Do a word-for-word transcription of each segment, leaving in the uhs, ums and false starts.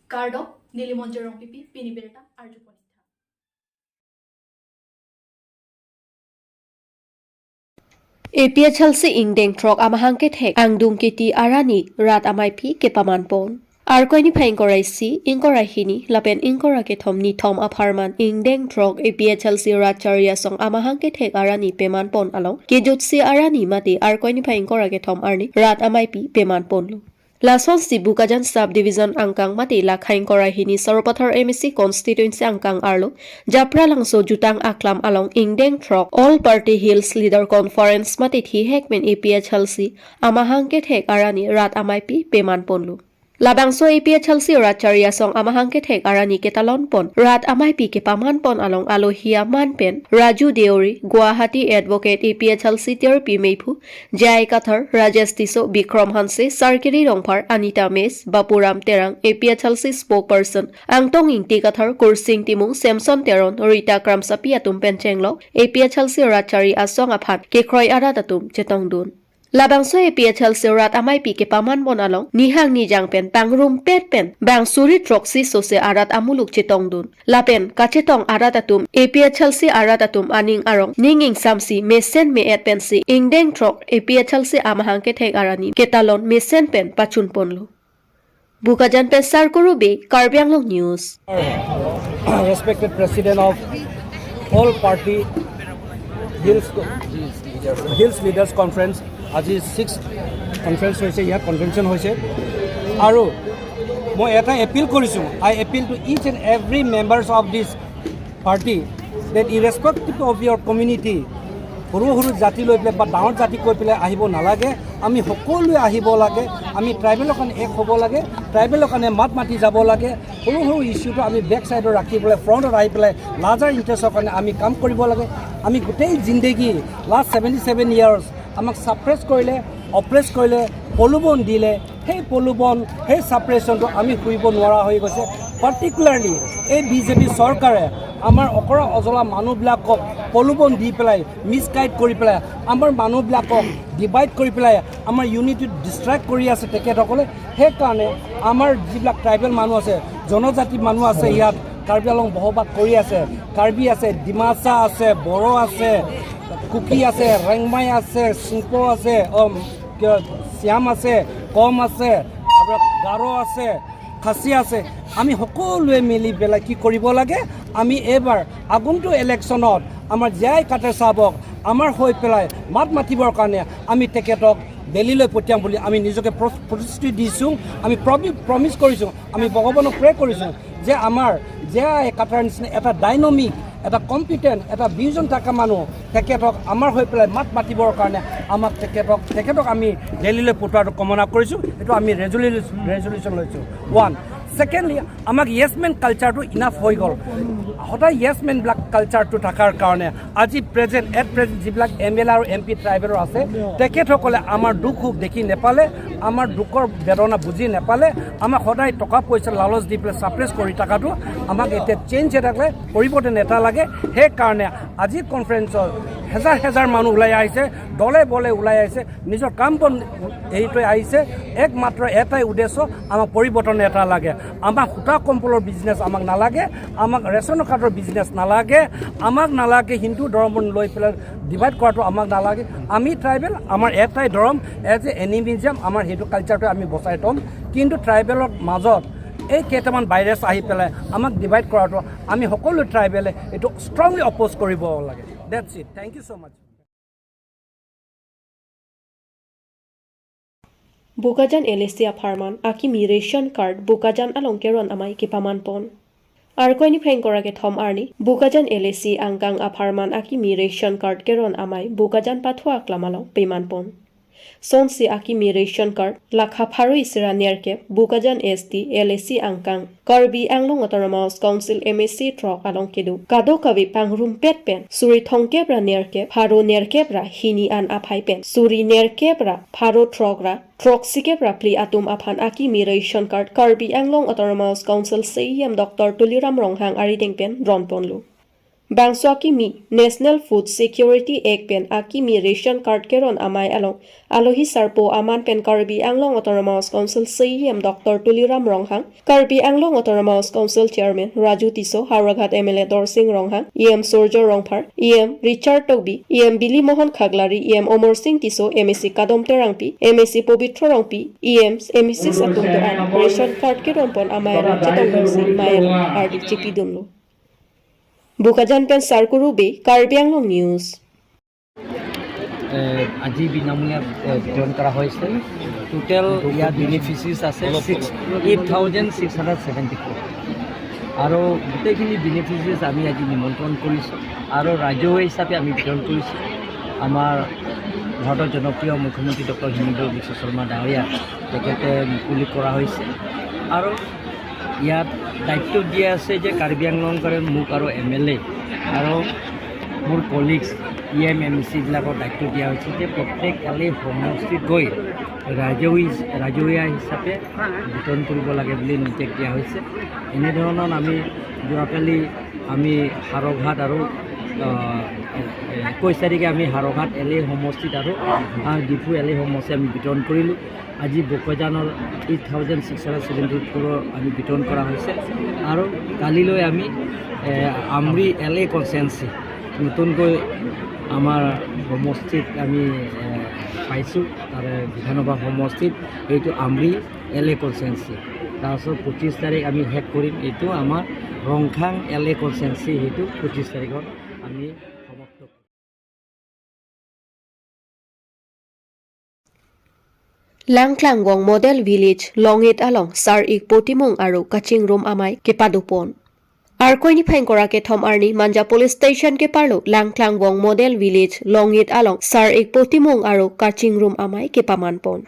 Kardom, neli Monjir Rongpipi, pini birta arjupon. A P H L C ingdeng throk amahang kethek angdung kiti arni rat amaipi kepamanpon. Arkoi niphai ingkoi ra isi, ingkoi ra hini, lapen ingkoi ra kethom nithom apharman ingdeng throk A P H L C rat chari asong amahang kethek arni pemanpon along kejutsi arni mate Arkoi niphai ingkoi ra kethom arni rat amaipi pemanponlo. Lasonsi Bokajan Sub Division angkang mate Lakha ingkoi ra hini Sarupathar M A C constituency angkang arlo Japralangso jutang aklam along ingdeng throk All Party Hills Leader Conference mate thihek pen A P H L C amahang kethek arni rat amaipi pemanponlo. Labangso A P H L C rat chari asong amahang kethek arni ketalonpon rat amaipi kepamanpon along alohi aman pen Raju Deori, Guwahati Advocate, A P H L C Tirpi Meiphu, J I Kathar, Rajesh Tisso, Bikram Hanse, Sarkiri Rongphar, Anita Mech, Bapuram Terang, A P H L C spokesperson Angtong Ingti Kathar, Kursing Timung, Samson Teron, Rita Kramsapi atum pen chenglok A P H L C rat chari asong aphan kekroi arat atum chetongdun. Labangso A P H L C rat amaipi kepamanpon along nihang nijang pen pangrumpet pen bang suri throksi sose arat amuluk chetongdun. Lapen kachetong arat atum A P H L C arat atum aning arong ning ingsamsi mesen me-et pensi ingdeng throk A P H L C amahang kethek arni ketalon mesen pen pachunponlo. Bokajan pen Sarkuru Bey, Karbi Anglong News. Respected President of All Party Hills, Hills Leaders Conference, আজি six conference হৈছে, ইয়াত কনভেনশ্যন হৈছে। আৰু মই এটা এপিল কৰিছোঁ, I appeal to each and every members of this party that irrespective of your community, সৰু সৰু জাতি লৈ পেলাই বা ডাঙৰ জাতি কৈ পেলাই আহিব নালাগে। আমি সকলোৱে আহিব লাগে। আমি ট্ৰাইবেলৰ কাৰণে এক হ'ব লাগে, ট্ৰাইবেলৰ কাৰণে মাত মাতি যাব লাগে। সৰু সৰু ইছ্যুটো আমি বেক ছাইডত ৰাখি পেলাই ফ্ৰণ্টত আহি পেলাই লাৰ্জাৰ ইণ্টাৰেষ্টৰ কাৰণে আমি কাম কৰিব লাগে। আমি গোটেই জিন্দেগী লাষ্ট ছেভেণ্টি ছেভেন ইয়াৰ্ছ আমাক ছাপ্ৰেছ কৰিলে, অপ্ৰেছ কৰিলে, প্ৰলোভন দিলে। সেই প্ৰলোভন, সেই ছাপ্ৰেছনটো আমি শুহিব নোৱাৰা হৈ গৈছে। পাৰ্টিকুলাৰলি এই বিজেপি চৰকাৰে আমাৰ অকৰা অজলা মানুহবিলাকক প্ৰলোভন দি পেলাই, মিছগাইড কৰি পেলাই, আমাৰ মানুহবিলাকক ডিভাইড কৰি পেলাই আমাৰ ইউনিটি ডিষ্ট্ৰাক্ট কৰি আছে তেখেতসকলে। সেইকাৰণে আমাৰ যিবিলাক ট্ৰাইবেল মানুহ আছে, জনজাতি মানুহ আছে, ইয়াত কাৰ্বি আংলং বসবাস কৰি আছে। কাৰ্বি আছে, ডিমাচা আছে, বড়ো আছে, কুকি আছে, ৰেংমাই আছে, চিংপো আছে, অ, কিয়, চিয়াম আছে, কম আছে, আপোনাৰ গাৰো আছে, খাচী আছে। আমি সকলোৱে মিলি পেলাই কি কৰিব লাগে, আমি এইবাৰ আগন্তুক ইলেকশ্যনত আমাৰ জে আই কাটাৰ চাহাবক আমাৰ হৈ পেলাই মাত মাতিবৰ কাৰণে আমি তেখেতক দিল্লীলৈ পঠিয়াম বুলি আমি নিজকে প্ৰ-, প্ৰতিশ্ৰুতি দিছোঁ। আমি প্ৰমি-, প্ৰমিছ কৰিছোঁ, আমি ভগৱানক প্ৰে কৰিছোঁ যে আমাৰ জে আই কাটাৰ নিচিনা এটা ডাইনামিক, এটা কম্পিটেণ্ট, এটা ভিজন থকা মানুহ তেখেতক আমাৰ হৈ পেলাই মাত মাতিবৰ কাৰণে আমাক তেখেতক, তেখেতক আমি দিল্লীলৈ পঠোৱাটো কামনা কৰিছোঁ। এইটো আমি ৰেজুলি-, ৰেজুলিউশ্যন লৈছোঁ। ওৱান। ছেকেণ্ডলি, আমাক য়েছ মেন কালচাৰটো ইনাফ হৈ গ'ল। সদায় য়েছ মেনবিলাক কালচাৰটো থকাৰ কাৰণে আজি প্ৰেজেণ্ট, এট প্ৰেজেণ্ট যিবিলাক এম এল এ আৰু এম পি ট্ৰাইবেলৰ আছে, তেখেতসকলে আমাৰ দুখ সুখ দেখি নেপালে, আমাৰ দুখৰ বেদনা বুজি নেপালে, আমাক সদায় টকা পইচা লালচ দি পেলাই ছাপ্ৰেছ কৰি থকাটো আমাক এতিয়া চেঞ্জ এটা লাগে, পৰিৱৰ্তন এটা লাগে। সেইকাৰণে আজি কনফাৰেন্সত হেজাৰ হেজাৰ মানুহ ওলাই আহিছে, দলে বলে ওলাই আহিছে, নিজৰ কাম বন এৰি থৈ আহিছে। একমাত্ৰ এটাই উদ্দেশ্য, আমাক পৰিৱৰ্তন এটা লাগে। আমাক সূতা কম্বলৰ বিজনেছ আমাক নালাগে, আমাক ৰেচন কাৰ্ডৰ বিজনেছ নালাগে, আমাক নালাগে হিন্দু ধৰ্ম লৈ পেলাই ডিভাইড কৰাটো আমাক নালাগে। আমি ট্ৰাইবেল, আমাৰ এটাই ধৰ্ম, এজ এ এনিমিজিয়াম আমাৰ সেইটো কালচাৰটো আমি বচাই থ'ম। কিন্তু ট্ৰাইবেলৰ মাজত এই কেইটামান ভাইৰাছ আহি পেলাই আমাক ডিভাইড কৰাটো আমি সকলো ট্ৰাইবেলে এইটো ষ্ট্ৰংলি অপ'জ কৰিব লাগে। That's it. Thank you so much. Bokajan L A C apharman akimi ration card Bokajan along keron amei kepamanpon. Arkoi niphai ingkoi ra kethom arni Bokajan L A C angkang apharman akimi ration card keron amei Bokajan Pathu aklam along pemanpon. Sonsi akimi ration card lakha pharo isi ra nerkep Bokajan S T L A C angkang Karbi Anglong Autonomous Council M A C throk along kedo. Kadokave pangrumpet pen suri thomkep ra nerkep, pharo nerkep ra hini an aphai pen suri nerkep ra pharo throk ra throksikep ra phli atum aphan akimi ration card Karbi Anglong Autonomous Council C E M Doctor Tuliram Ronghang arideng pen ronponlo. Bangso akimi National Food Security Act pen akimi ration card keron amei along alohi sarpo aman pen Karbi Anglong Autonomous Council C E M Doctor Tuliram Ronghang, Karbi Anglong Autonomous Council Chairman Raju Tisso, Howraghat M L A Dorsing Ronghang, E M Surjo Rongphar, E M Richard Tokbi, E M Bilimohan Khaklari, E M Omor Sing Tisso, M A C Kadom Terangpi, M A C Pobitro Rongpi, E M, M A Cs atum do-an ration card keronpon amei rat chetong si mei ardik chepidunlo. Bokajan pen Sarkuru Bey, Karbi Anglong News. এ, আজি বিনামূলীয়া, এ, বিতৰণ কৰা হৈছে। টোটেল ইয়াত বেনিফিচিয়াৰিজ আছে six, eight thousand six hundred seventy four. আৰু গোটেইখিনি বেনিফিচিয়াৰিজ আমি আজি নিমন্ত্ৰণ কৰিছোঁ আৰু ৰাজহুৱা হিচাপে আমি বিতৰণ কৰিছোঁ। আমাৰ ভাৰতৰ জনপ্ৰিয় মুখ্যমন্ত্ৰী ডক্টৰ হিমন্ত বিশ্ব শৰ্মা ডাঙৰীয়া তেখেতে মুকলি কৰা হৈছে। আৰু ইয়াত দায়িত্ব দিয়া আছে যে কাৰ্বি আংলঙৰ কাৰণে মোক আৰু এম এল এ আৰু মোৰ কলিগছ ই এম এম চিবিলাকক দায়িত্ব দিয়া হৈছে যে প্ৰত্যেক এল এ সমষ্টিত গৈ ৰাজহুৱা, ৰাজহুৱা হিচাপে বিতৰণ কৰিব লাগে বুলি নিৰ্দেশ দিয়া হৈছে। এনেধৰণৰ আমি যোৱাকালি আমি হাৰঘাট আৰু, আহ, এ, এ, একৈছ তাৰিখে আমি হাৰঘাট এল এ সমষ্টিত আৰু, আহ, ডিফু এল এ সমষ্টিত আমি বিতৰণ কৰিলোঁ। আজি বোকাজানৰ eight thousand six hundred seventy ফ'ৰৰ আমি বিতৰণ কৰা হৈছে আৰু কালিলৈ আমি, এ, আমৰি এল এ কনষ্টিটুৱেঞ্চি নতুনকৈ আমাৰ সমষ্টিত আমি, এ, পাইছোঁ। তাৰে বিধানসভা সমষ্টিত এইটো আমৰি এল এ কনষ্টিটুৱেঞ্চি। তাৰপিছত পঁচিছ তাৰিখ আমি শেষ কৰিম। এইটো আমাৰ ৰংখাং এল এ কনষ্টিটুৱেঞ্চি, সেইটো পঁচিছ তাৰিখত আমি সমাপ্ত কৰিম। Langklangvong Model Village, Longit along sar-ik potimung aro kachingrum amei kepadopon. Arkoi niphai ingkoi ra kethom arni Manja Police Station keparlo Langklangvong Model Village, Longit along sar-ik potimung aro kachingrum amei kepamanpon.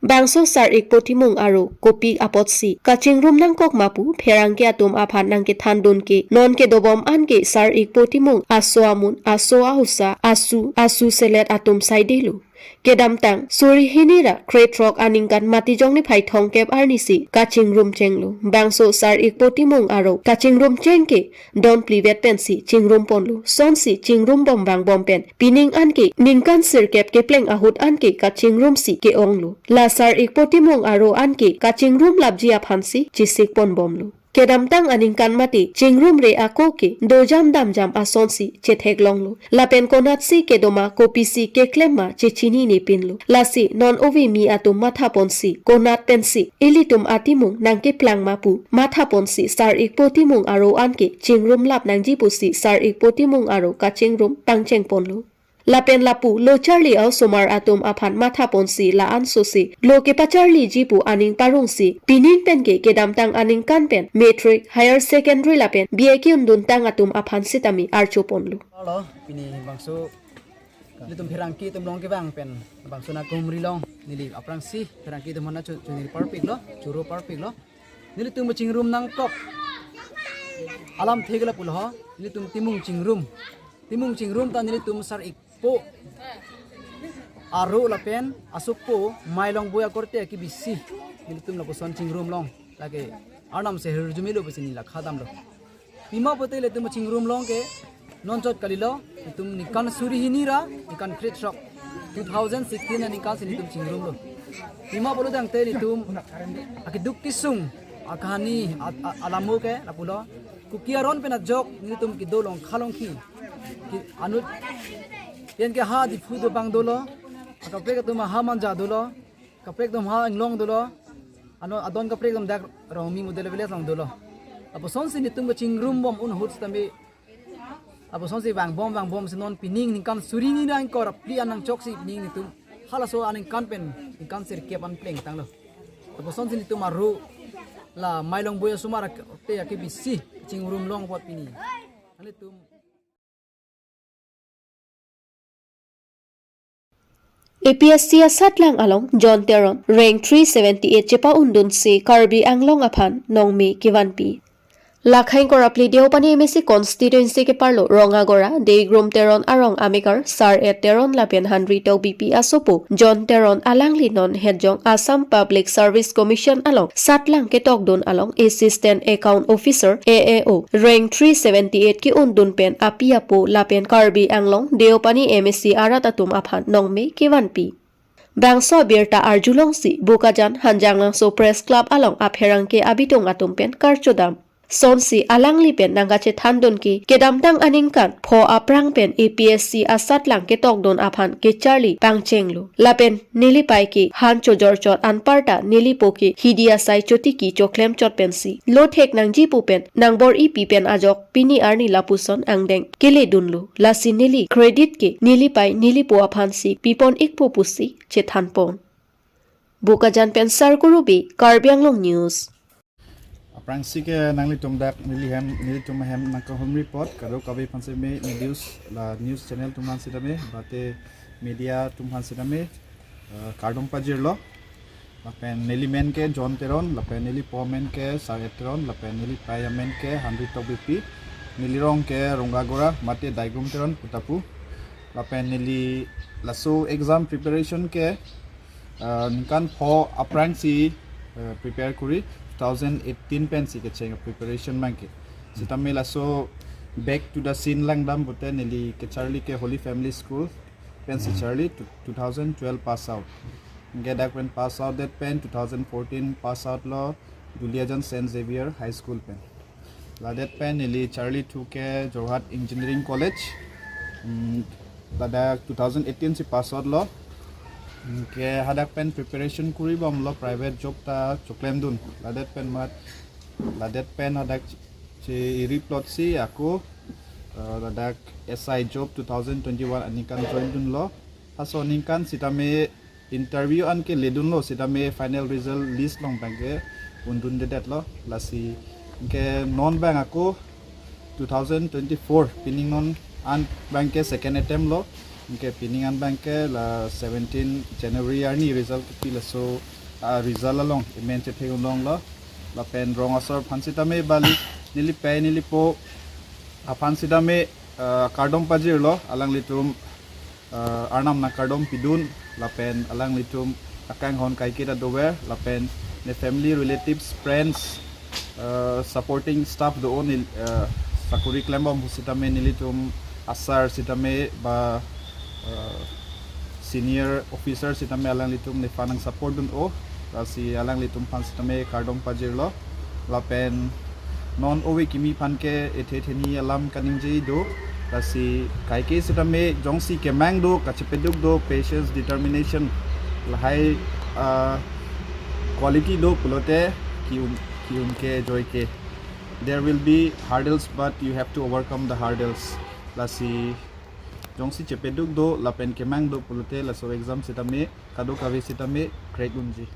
Bangso sar-ik potimung aro kopi apotsi kachingrum nangkok ma pu pherangke atum aphan nangkethandun ke non kedobom an ke sar-ik potimung aso amun, aso ahusa, asu, asu selet atum saidelo. Kedamtang suri hini ra krethrok aningkan Matijong niphai thomkep arnisi kachingrum chenglo. Bangso sar-ik potimung aro kachingrum cheng ke don phli vet pensi chingrumponlo. Sonsi chingrumbom vangbom pen pining an ke ningkan sirkep kepleng ahut an ke kachingrumsi ke-onglo. La sar-ik potimung aro an ke kachingrum lapji aphansi chesikponbomlo. Kedamtang aningkan mate chingrumre ako ke dojam damjam asonsi chetheklonglo. Lapen konatsi kedo ma kopisi keklem ma chechininepinlo. Lasi non ove mi atum mathaponsi konat pensi ilitum atimung nangkeplang ma pu mathaponsi sar-ik potimung aro an ke chingrum lap nangji pusi sar-ik potimung aro kachingrum pangchengponlo. Lapen lapu lo charli a-osomar atum aphan mathaponsi la-an sosi lo kepacharliji pu aning parongsi pining pen ke kedamtang aningkan pen matric, higher secondary lapen B A ke-unduntang atum aphan sitame archoponlo. Alo, pini bangso ilitum pherangke atum along kevang pen bangso nangkehumri long neli aphrangsi pherangke atum aphan cho-, chonir parpiklo, choro parpiklo. Nelitum chingrum nangkok alamthe ke lapulo ho, nelitum timung chingrum. Timung chingrum ta nelitum sar-ik po aro lapen asopo mei longboi akorte akebisi nelitum lapuson chingrum long. Lake Arnam si hirjume lo pusi neli la khadamlo. Pima pulote ilitum chingrum long ke non chot kalilo, itum ningkan suri hini ra ningkan krethrok, two thousand sixteen aningkan si nelitum chingrumlo. Pima pulo tangte nelitum akeduk kesung akahani a-, a-, alamo ke lapulo. Kuki aron pen ajok nelitum kedo Longkha Longki. Ke anut pen ke ha Diphu dobang dolo. Akaprek atum ha Manja dolo. Kaprek atum ha Anglong dolo. Ano adon kaprek atum dak Rongmi Model Village along dolo. Lapusonsi nelitum kachingrumbom un ahut sitame. Lapusonsi vangbom vangbomsi non pining ningkan suri hini ra ingkoi ra phli an nangchoksi pining nelitum halaso aningkan pen ningkan sirkep an plengtanglo. Lapusonsi nelitum aro la mei longboi asomar ak-, te akebisi chingrum long apot pini. Nelitum A P S C asatlang along John Teron rank three seventy-eight chepa-undunsi Karbi Anglong aphan nongme kevanpi. Lakhang Korapli Deopani M A C constituency keparlo Rongagora, Deigrum Teron arong amekar Sar Et Teron lapen Henry Tokbipi asopo John Teron alangli non hetjong Assam Public Service Commission along satlang ketokdun along Assistant Account Officer, A A O, rank three seventy-eight ke-undun pen api apo lapen Karbi Anglong Deopani M A C arat atum aphan nongme kevanpi. Bangso abirta arjulongsi Bokajan Hanjanglangso Press Club along apherangke abitung atum pen karchodam. Sonsi alangli pen nangkachethandun ke kedamtang aningkan pho aphrang pen A P S C asatlang ketokdun aphan kecharli pangchenglo. Lapen nelipei ke han chojorchot anparta nelipo ke hidi asai chotiki choklemchot pensi lothek nangji pu pen nangbor-ipi pen ajok pini arni lapuson angdeng keledunlo. Lasi neli credit ke nelipei nelipo aphansi pipon-ikpo pusi chethanpon. Bokajan pen Sarkuru Bey, Karbi Anglong News. Aphrangsi ke nanglitum dak neli hem, nelitum hem nangkahumri apot kadokave aphan sitame, news, la news channel atum aphan sitame, mate media atum aphan sitame, eh, kardom pajirlo. Lapen neli men ke John Teron, lapen neli po men ke Sar Et Teron, lapen nelipei amen ke Henry Tokbipi, neli rong ke Rongagora, mate Deigrum Teron pu ta pu. Lapen neli laso exam preparation ke, ah, ningkan pho aphrangsi, eh, prepare kori, two thousand eighteen pensi kecheng preparation abang ke. Sitame laso back to the scene langdam pute neli kecharli ke Holy Family School pensi charli, two, two thousand twelve pass out. Anke dak pen pass out det pen two thousand fourteen pass out lo Duliajan Saint Xavier High School pen. Ladet pen neli charlithu ke Jorhat Engineering College. Hmm, ladak two thousand eighteen si pass out lo. Hmm, ke hadak pen preparation kori bomlo private job ta choklemdun. Ladet pen mat, ladet pen hadak si iri plot si ako, eh, ladak S I job two thousand twenty-one aningkan join dunlo. Laso aningkan sitame interview an ke ledunlo, sitame final result list along abang ke undundedetlo. Lasi ke non abang ako two thousand twenty-four pining non an abang ke second attempt lo. Ke pining an abang ke la seventeen January arni result kepi, laso, ah, result along emen chethek unlonglo. Lapen rong asor aphan sitame bali nelipei nelipo aphan sitame, ah, kardom pajirlo, alanglitum, ah, Arnam nangkardom pidun, lapen alanglitum akanghon kaiketa dover, lapen ne family, relatives, friends, ah, supporting staff do-o nel-, ah, sakori klembom pu sitame nelitum asar sitame ba, ah, senior officer sitame alanglitum nephan nangsupport dun-o, lasi alanglitum aphan sitame kardom pajirlo. Lapen non ove kimi aphan ke ethe theni alam kaningje do, lasi kaike sitame jongsi kemang do, kachepeduk do, patience, determination, lahai, ah, quality do pulote ki-un, ki-un ke joike. There will be hurdles, but you have to overcome the hurdles. Lasi jongsi chepeduk do lapen kemang do pulote laso exam sitame kadokave sitame crack unji.